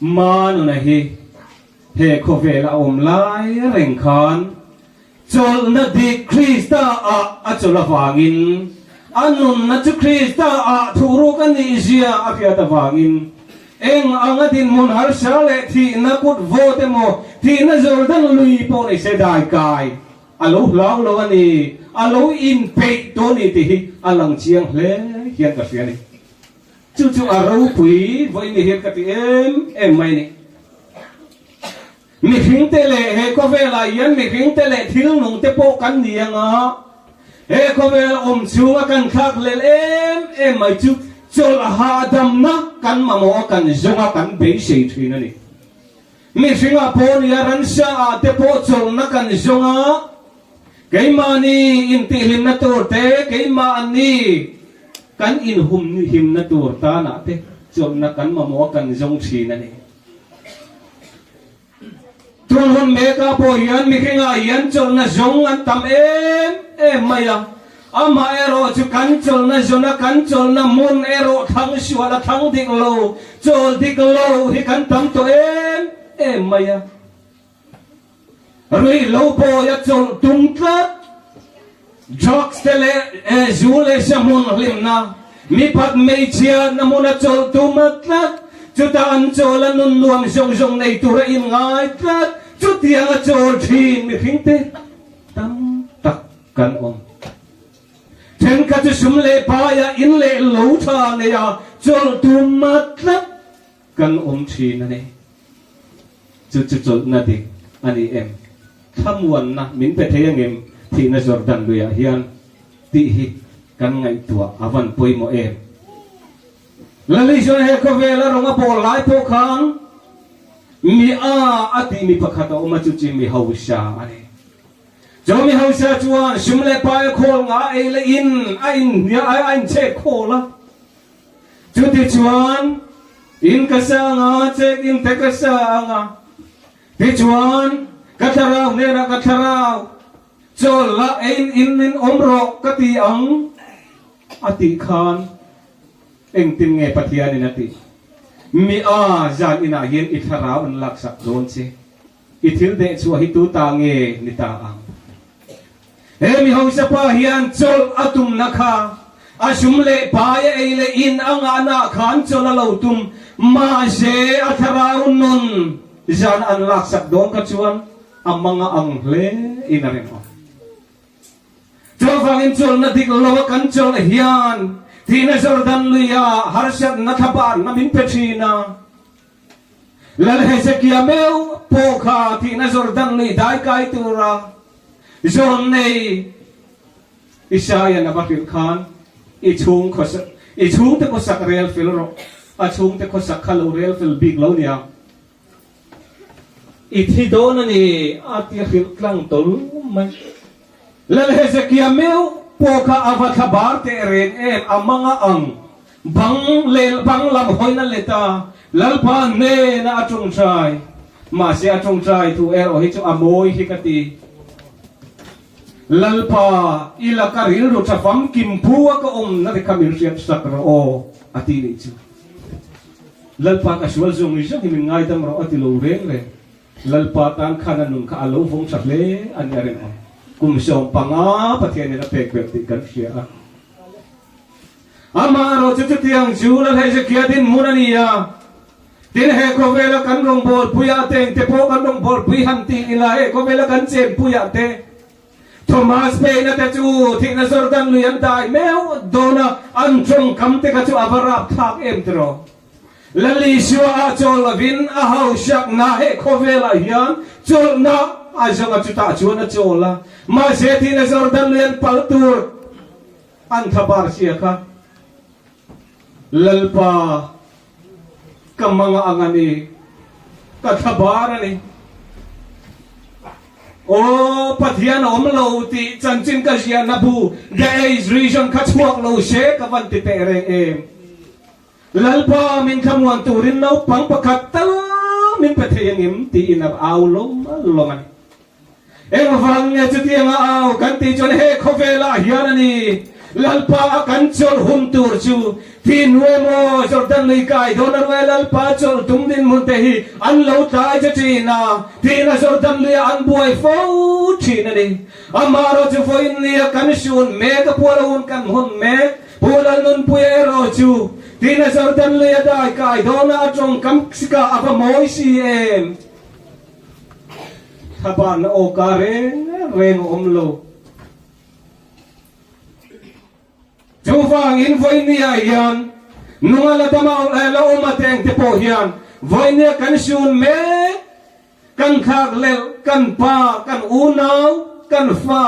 Manuna hi he khawvel a awm lai reng khan Chawlhna dik Krista ah a chawlh avangin, a nunna chu Krista ah thuhruk a nih zia a hriat avangin, eng anga dinhmun harsa leh thihna kut vawt emaw, thihna Jordan lui pawh ni se dai kai a lo hlau lo a ni, a lo inpeih tawh a ni tih hi a lang chiang hle hian ka hria a ni. Chu chu a ropui vawiin ni hian ka ti em em mai a ni. Mihringte leh he khawvelah hian mihringte leh thil nungte pawh kan ni ang a, he khawvel awm chhunga kan thlak hlel em em mai chu chawlh hahdamna kan mamawh a, kan zawng a, kan beisei thin a ni. Mihringah pawh nia ransa ah te pawh chawlhna kan zawng a, keimahni intihhlimna tur te, keimahni kan inhumhimna tur tanah te chawlhna kan mamawh a, kan zawng thin a ni. Tun hun mekah pawh hian mihringah hian chawlhna zawng an tam em em mai a, amaherawh chu kan chawlhna zawna kan chawlhna hmun erawh thlang sual a thlang dik lo, chawl dik lo hi kan tam tawh em em mai a. Ruihhlo pawia chawlh tum tlat, drugs te leh zu leh sa hmun hlimna, mipat hmeichhiatna hmuna chawlh tum a tlat, chutah an chawl a nun nuam zawng zawng nei tura inngai tlat, chutianga chawl thin mihring te tam tak kan awm. Thenkhat chu sum leh paia in leh lo tha neia chawlh tum a tlat kan awm thin a ni. Chu chu chawlhna dik a ni em? Thlamuanna min pe thei angem thihna Jordan luiah hian tih hi kan ngaihtuah a van pawimawh em? Lali chuan he khawvela rawng a pawl lai pawh khan. Mi a a tih mi pakhat a awm a, chu chi mi hausa a ni. Chu mi hausa chuan sum leh pai a khawl nga ei leh in a in a inchhek khawl a. Chutichuan in ka sa anga, chek in te ka sa anga, tichuan ka thlarau hnenah ka thlarau chawl la eiin in in awm rawh ka ti ang a tih khan engtin nge Pathianin a tih? Mi a zan inah hian i thlarau an laksak dawn che. I thil deh chhuah hi tu ta nge ni ta ang? He mi hausa pa hian chawlh a tumna kha a sum leh pai a ei leh in a ngahna khan chawlh a lo tum. Mahse a thlarau nun zan an laksak dawn kha chuan a mang a ang hle in a rinawm. Chuvangin chawlhna dik lo a kan chawlh hian thihna Jordan luia harsatna thlabarna min pe thin a. Lal Hezekia meuh pawh kha thihna Jordan lui dai kai tura zawn nei Isaiah a va hrilh khan, I chhung khawsak, i chhungte khawsak rel fel rawh, a chhungte khawsak kha lo rel fel bik lo nia, i thi dawn a ni, a ti a hrilh tlang tawl mai. Lal Hezekia meuh pawh kha a va thla bar teh reng em, a mang a ang. Bang leh bang lam hawina let a, Lalpa hnena a tawngtai. Mahse a tawngtai thu erawh hi chu a mawi hi ka ti. Lalpa, i laka rilru tha famkim phu a ka awmna te kha min hriat sak rawh aw, a ti nih chu. Lalpa ka sual zawng zawng hi min ngaidam rawh a ti lo reng reng. Lalpa tan khan a nun kha a lo vawng tha hle a nia rinawm. Kum 15 Pathianin a pek ber tih kan hria a. Amaherawhchu chutiang chu Lal Hezekia dinhmun a ni a, tin he khawvela kan rawngbawlpuiah te engte pawh kan rawngbawlpui han ti ila he khawvela kan chenpuiah te Thomas Paine te chu thihna Jordan lui an dai meuh dawn a, an tawngkam te kha chu a va rapthlak em tiraw? Lal Isua ah chawl lovin a hausakna he khawvelah hian chawlhna a zawng a chutah chuan a chawl a, mahse thihna Jordan lui an pal tur An thlabar sia kha Lalpa ka manga ang a ni, ka thlabar a ni. Aw Pathian a awm lo tih chanchin ka ziahna bu The Age Reason kha chhuak lo se ka van ti teh reng em. Lalpa min thlamuan turin naupang pakhat tal min pe thei angem tiin a au lawm lawm a ni. Engvang nge chutianga au kan tih chuan he khawvelah hian a ni. Lalpa a kan chawlh hun tur chu thi hnu emaw Jordan lui kai dawn a ruai Lalpa chawlh tum dinhmun te hi an lo tlai che thin a, thihna Jordan luiah an buai fo thin a ni. Amaherawh chu vawiin nia kan sun mek a pual a hun kan hun mek Pu Lalnunpuia erawh chu thihna Jordan lui a dai kai dawn a a tawngkam sika a va mawi si em? Thlaban aw ka reng reng a awm lo. Chuvangin vawinia hian nunga la dam a la awm a teng te pawh hian vawinia kan sun mek, kan thlak lelh, kan pa, kan unau, kan fa,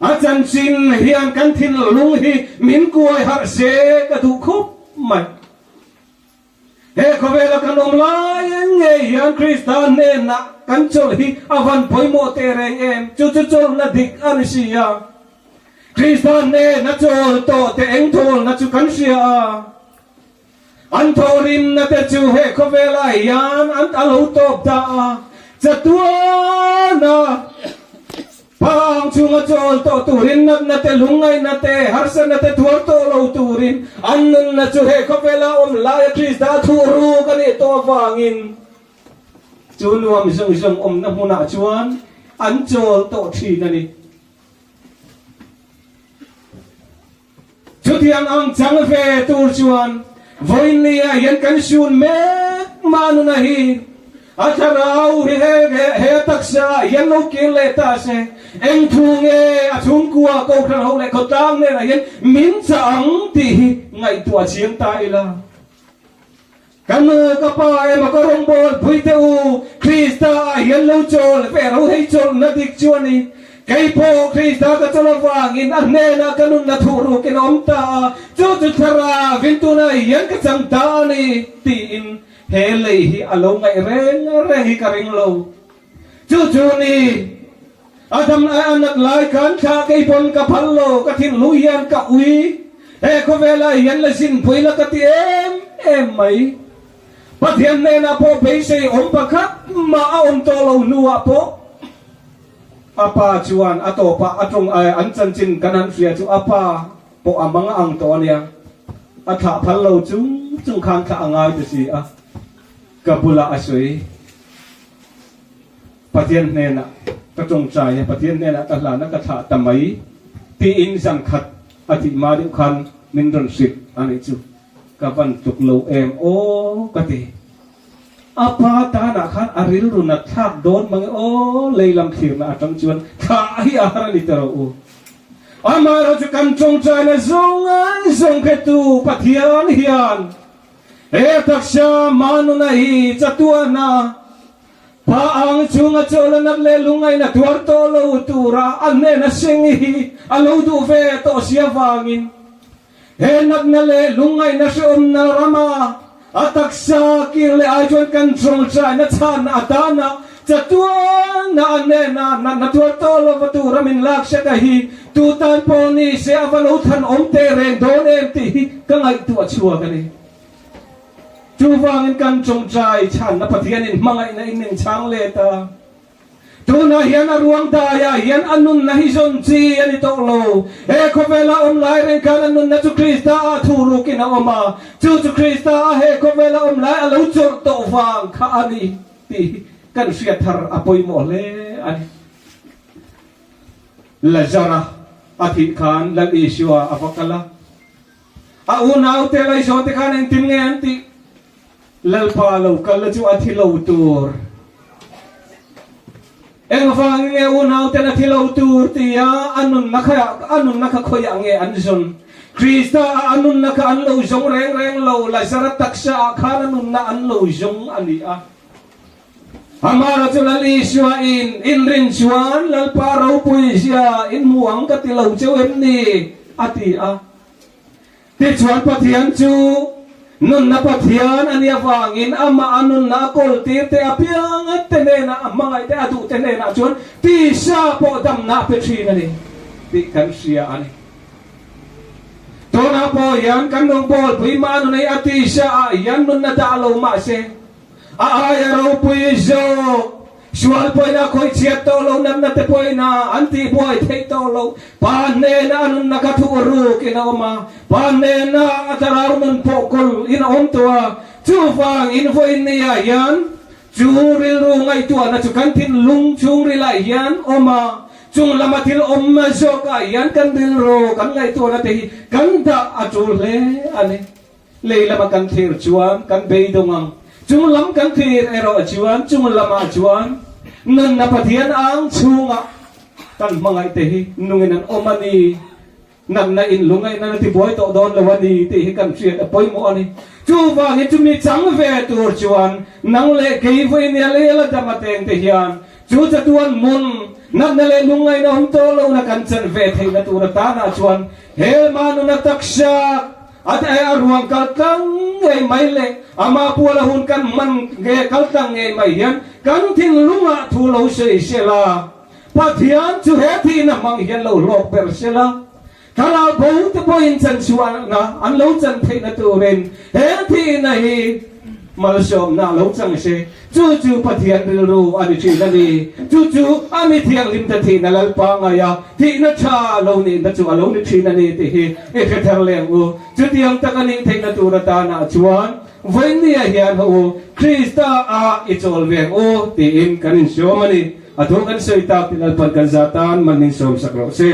a chanchin hian kan thinlung hi min kuai harh se ka duh khawp mai. He khawvela kan awm lai ngei hian Krista hnenah kan chawlh hi a van pawimawh teh reng em? Chu chu chawlhna dik a ni si a. Krista hnena chawl tawh te eng thawlna chu kan hria a. An thawhrimna te chu he khawvelah hian an a lo tawp ta a. Chatuana Phang chunga chawl tawh turin natna te, lungngaihna te, harsatna te tuar tawh lo turin an nunna chu he khawvela awm laia Krista thuh ruk a nih tawh avangin chu nuam zawng zawng awmna hmunah chuan an chawl tawh thin a ni. Chutiang ang chang ve tur chuan vawiinnia hian kan sun mek mah nuna hi a thlarau hi he he taksa ah hian lo kir leh ta se, eng thu nge a chhungkua kohhran ho leh khawtlang hnenah hian min chah ang tih hi ngaihtuah chiang ta ila. Ka nu, ka pa emaw ka rawngbâwl pui teh u, Krista ah hian lo chawl ve ro hei chawlhna dik chu a ni. Kei pawh Krista ka chawlh avângin a hnênah ka nunna thuh rûkin a awm ta a, chu chu thlarau in tûnah hian ka chang ta a ni, tiin. he lei hi a lo ngaih reng reng hi ka ring lo. Chu chu ni a dam lai a nat lai khan thla kei pawn ka phal lo, ka thinlung hian ka ui, he khawvelah hian la zinpui la ka ti em em mai. Pathian hnenah pawh beisei awm pakhat mah a awm tawh lo hnuah pawh a pa chuan a tawpah a tawng an chanchin kan han hria chu a pa pawh a mang ang tawh a nia, a thlah phal lo chung chung khan thlah a ngai ta si a, ka bulah a sawi. Pathian hnenah ka tawngtai a, Pathian hnenah ka hlan a, ka thlah ta mai tiin zan khat a thih hma deuh khan min rawn hrilh a nih chu. Ka van tluk lo em aw ka ti. A pa tanah khan a rilru nat thlak dawn mang e aw lei lam thlirna atang chuan thlah hi a har a ni ta rawh u. Amaherawh chu kan tawngtaina zawng zawng khetu Pathian hian he taksa manuna hi chatuana Pa ang chunga chawla nat leh lungaina tuar tawh lo tura a hnena seng hi a lo duh ve tawh si avangin He natna leh lungngaihna hrehawmna rama a taksa kir leh ai chuan kan tawngtaina chhanna atana chatuana a hnena natna tuar tawh lova tura min lak hret a hi tu tan pawh ni se a va lo than awm teh reng dawn em tih hi ka ngaihtuah chhuak a ni. Chuvangin kan tawngtai chhanna Pathianin hmangaihna in min chhang let a. Tunah hian a ruang daiah hian a nunna hi zawn chi a ni tawh lo. He khawvela awm lai reng khan a nunna chu Krista ah thu rukin a awm a, chu chu Krista ah he khawvela awm lai a lo chawrh tawh vang kha a ni tih hi kan hriat thar a pawimawh hle a ni. Lazara a thih khan Lal Isua a va kal a, a unaute Laizawnte khan engtin nge an tih? Lalpa lo kal la chu a thi lo tur. Engvangin nge unauten a thi lo tur tia a nunna kha a nunna kha khawiah nge an zawn? Krista ah a nunna kha an lo zawng reng reng lo, Lazara taksa ah khan a nunna an lo zawng a ni a. Amara chu Lal Isua in inrin chuan Lalpa ropui zia in hmu ang ka ti lo cheu em ni? a ti a. Tichuan Pathian chu nunna Pathian a nih avangin amah a nunna a kawltir te apiang te hnenah a hmangaih te a duh te hnenah chuan tisa pawh damna a pe thin a ni tih kan hria a ni. Tunah pawh hian kan rawngbawlpui Manunei a tisa ah hian nunna dah lo mahse A aia ropui zawk, sual pawhin a khawih chhiat tawh lo, natna te pawhin a an tih buai theih tawh lo. Pa hnena a nunna kha thuh ruk in a awm a, Pa hnena a thlarau nun pawh kawl in a awm tawh a. Chuvangin vawiin ni ah hian chu rilru ngaihtuahna chu kan thinlung chhungrilah hian awm a, chung lama thil awm zawkah hian kan rilru kan ngaihtuahna te hi kan dah a tul hle a ni. Lei lama kan thlir chuan kan beidawng ang, chung lam kan thlir erawh chuan chung lamah chuan nunna Pathian ang chhungah kan hmangaihte hi nungin an awm a ni, natna in lungaihna na tibuai tawh dawn lo a ni tih hi kan hriat a pawimawh a ni. Chuvangin chumi chang ve tur chuan nang leh kei vawinia lei la dam ateng te hian chu chatuan hmun natna leh lungaihna awm tawh lohna kan chan ve theihna tur atanah chuan he manuna taksa A daih a ruang kal tlang ngei mai leh amah puala hun kan hman nge kal tlang ngei mai hian kan thinlungah thu lo sawi sela, Pathian chu he thihna hmang hian lo hlawk ber sela, thlarau bo te pawhin chanchhuahna an lo chan theihna turin he thihna hi malsawmna a lo chang se. Chu chu Pathian rilru a ni thin a ni. Chu chu a mi thianghlimte thihna Lalpa ngaia thihna tha lo nihna chu a lo ni thin a ni tih hi i hre thar leng u. Chutiang tak a nih theihna tur atanah chuan vawinia hian haw u, Krista ah i chawl veng u tiin kan insawm a ni. A thu kan sawi tak tih Lalpan kan za tan man min sawmsak rawh se.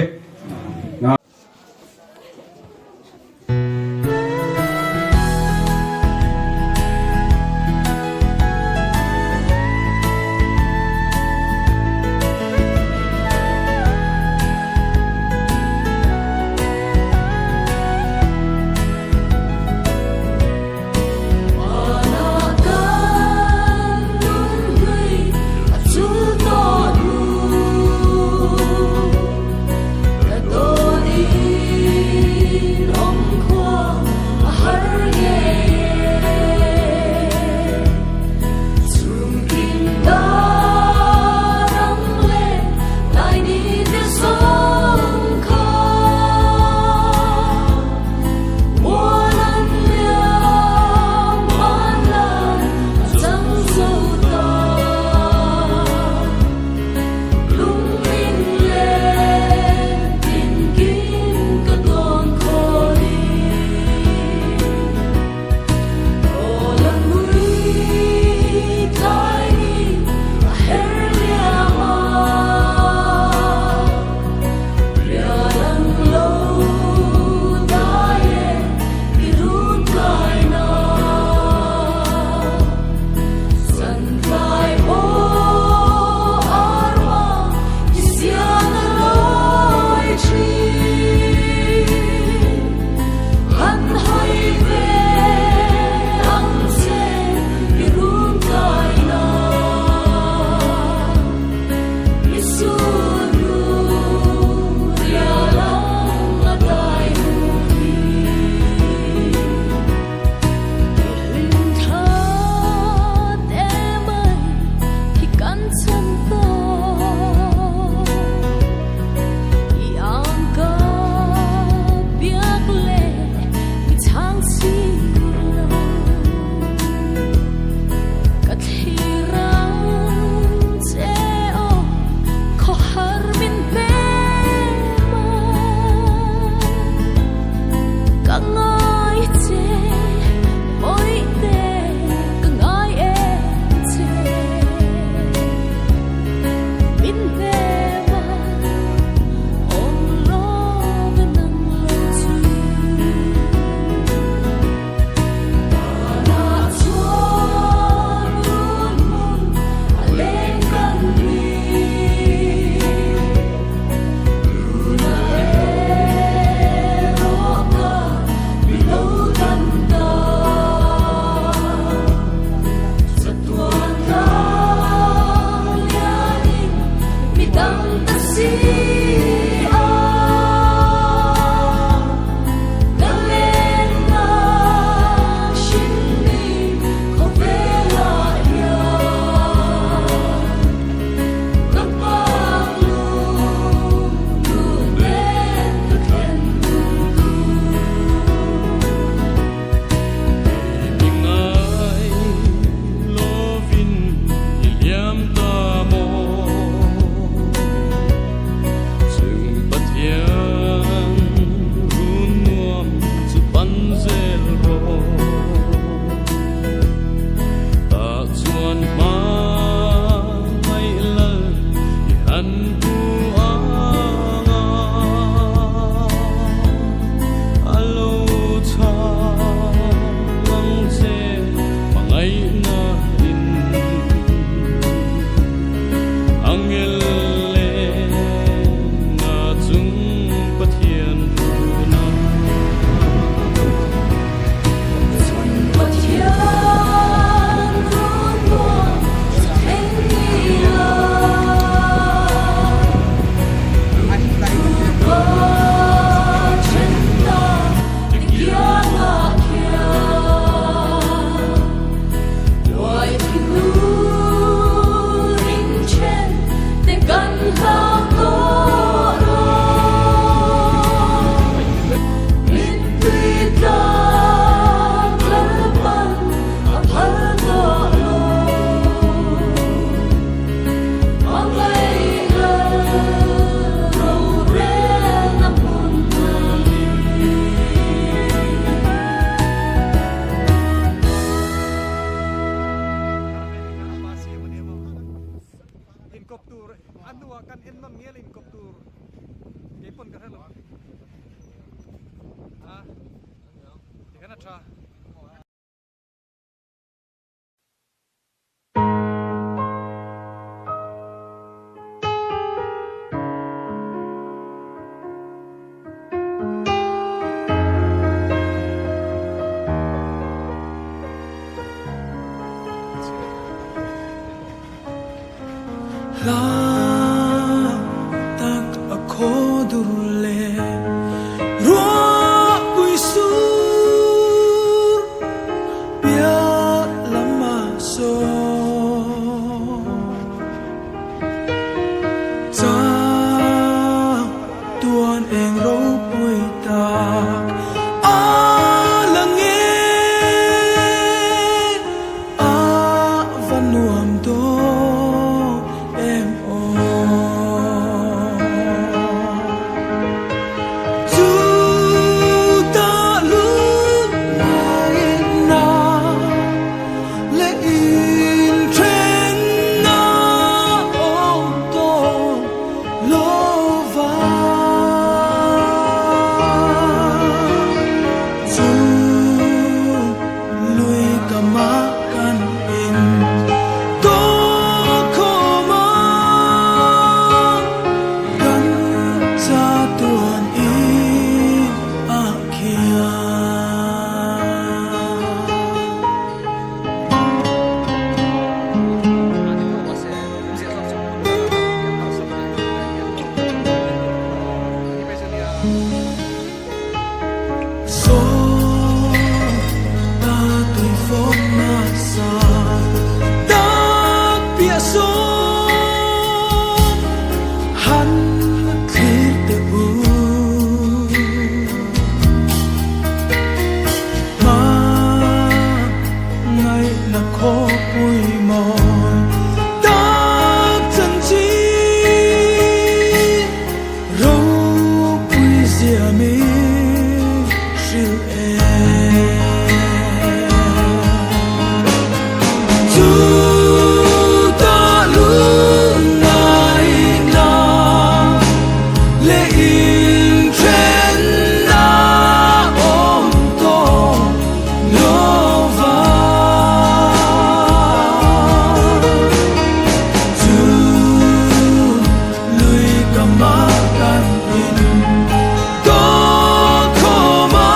hnuah kan en nawn nge la inkawp tur kei pawn ka hre lo a tikhan a tha. Hla tak a khaw dur leh ruahpui sur piah lamah sawn chang tuan eng ropui tak a lang e a va nuam dawn em aw. Chu ta lu ngaina leh inthenna awm tawh lo va. Chu lui ka mah kan in tawk khawm a, kan chatuan in a khian. Saw ta tui fawk nasa tak piah sawn han thlir teh u. Hma ngaihna khawpui mawi tak chanchin ropui zia min hrilh e. Chu ta lungngaihna leh inthenna awm tawh lo va. Chu lui ka mah kan in tawk khawm a,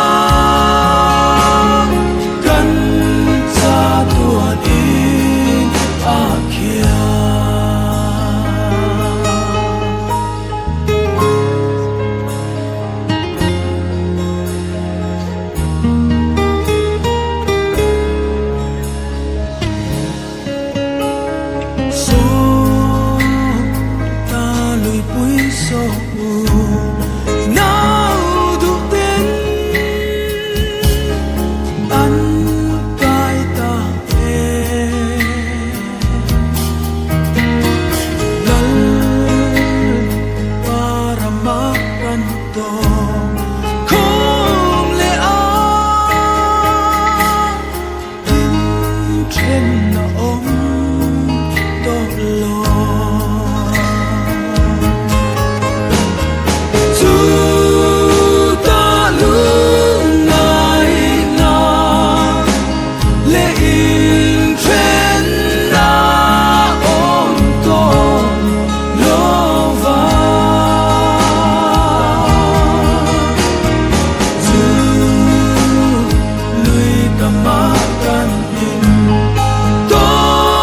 kan chatuan in a khian. Saw ta luipui saw u nau duh ten an kai ta e. Lal parama kan tawk khawm leh a, inthen a awm tawh lo. Chu ta lungngaihna leh inthenna awm tawh lo va. Chu lui ka mah kan in tawk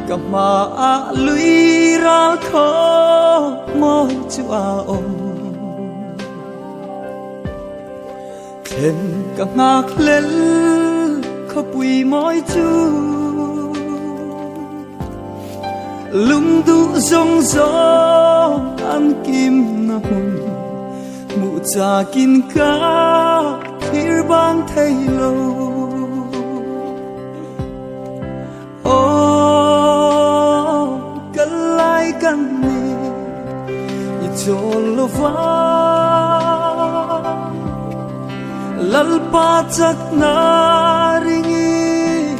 Ka hma a lui ral kho mawi chu a awm thlen ka nghak hlel khawpui mawi chu lungduh zawng zawng an kim na hmun hmuh chakin ka thlir bang thei lo. Aw, kal lai kan ni. Chawl lova Lalpa chakna ringi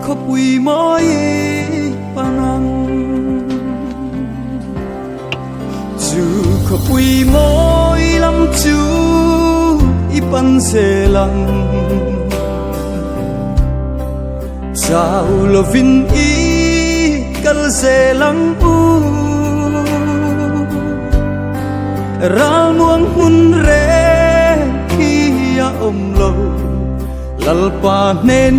khawpui mawi pan ang. Chu khawpui mawi lam chu i pan zel ang. Chau lovin i kal zel ang u. Ralmuang hmun reng khi a awm lo, Lalpa hnen.